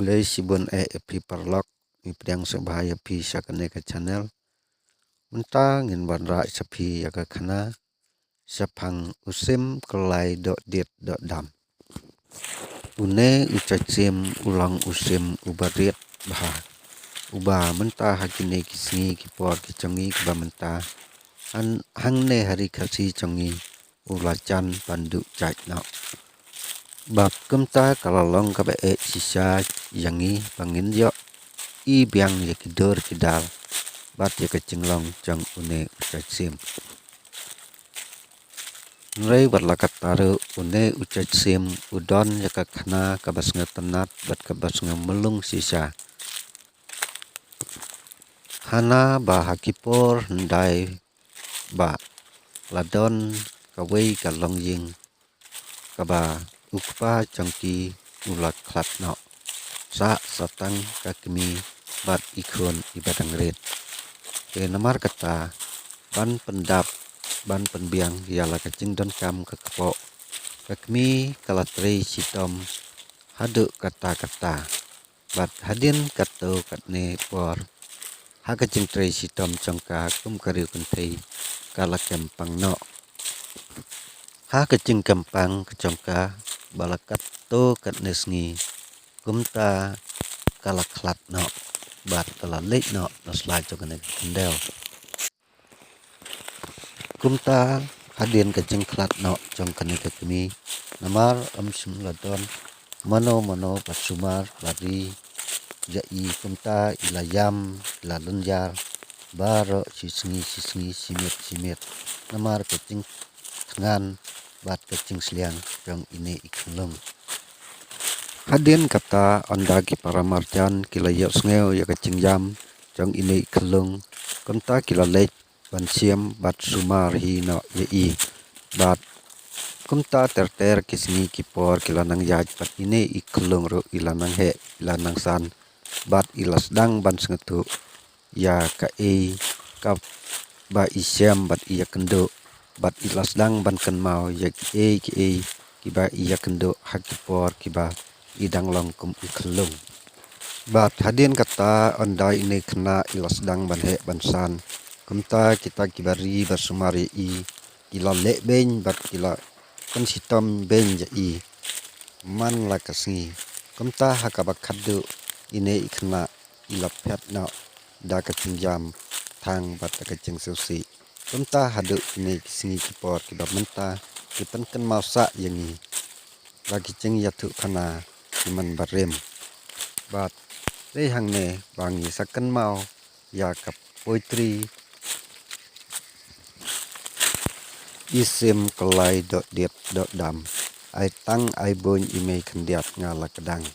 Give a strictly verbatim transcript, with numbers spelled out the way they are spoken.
Dei shibun eh ïa phi paralok, ngi pdiang sngewbha ïa phi sha kane ka channel. Mynta ngin wanrah sha phi ïa ka khana shaphang u sim kyllai doh diet doh dam. Une u jait sim u long u sim uba riat bha, uba mynta ha kine ki sngi ki por ki jong ngi kiba mynta, hangne ha ri Khasi jong ngi u la jan ban duh jait noh. Bad kumta ka la long kaba eh shisha ïa ngi ba ngin ïohi biang ïa ki dur ki dar bad ïa ka jinglong jong une u jait sim. Hynrei wat la katta ruh, une u jait sim u don ïa ka khana kaba sngewtynnat bad kaba sngewmylung shisha. Hana ba ha ki por hyndai ba la don kawei ka longïing kaba u kpa jong ki u la khlad noh sah satang ka kmie bad i khun iba dang rit. Te namar kata, ban pyndap, ban pynbiang ïa la ka jingdonkam ka kpoh, ka kmie ka la trei shitom haduh katta katta. Bad hadien katto katne por, ha ka jingtrei shitom jong ka kum ka riew kynthei, ka la kem pang noh. Ha ka jingkem pang ka jong ka, ba la katto katne sngi, kumta ka la khlad noh bad ka la leit noh na sla jong kane ka khyndew. Kumta hadien ka jingkhlad noh jong kane ka kmie, namar ym shym la don mano mano ba sumar la ri ïa i, kumta i la ïam, i la lynñiar baroh shi sngi shi sngi, shi miet shi miet, namar ka jingthngan bad ka jingsliang jong ine i khyllung. Hadien kata, ynda ki para marjan ki la ïohsngew ïa ka jingïam jong ine i khyllung, kumta ki la leit ban shim bad sumar hi noh ïa i. Bad kumta ter ter ki sngi ki por ki la nang ïaid bad ine i khyllung ruh i la nang heh, i la nang san, bad i la sdang ban sngewthuh ïa kaei kaba i shem bad i ïakynduh, bad i la sdang ban kynmaw ïa kiei kiei kiba i ïakynduh ha ki por kiba i dang long kum i khyllung. Bad hadien kata, ynda ine i khynnah i la sdang ban heh ban san, kumta kita kiba ri ba sumar ïa i ki la leh beiñ bad ki la pynshitom beiñ ïa i man la ka sngi. Kumta ha kaba khatduh, ine i khynnah i la phet noh da ka jingïam thang bad da ka jingsngewsih. Kumta haduh kine ki sngi ki por kiba mynta, ki pynkynmaw sah ïa ngi ba ki jingïathuhkhana ki man barim. Bad dei hangne ba ngi sa kynmaw ïa ka poetry: I sim kyllai doh diet doh dam, ai tang ai buiñ i mei khyndiat nga la kdang.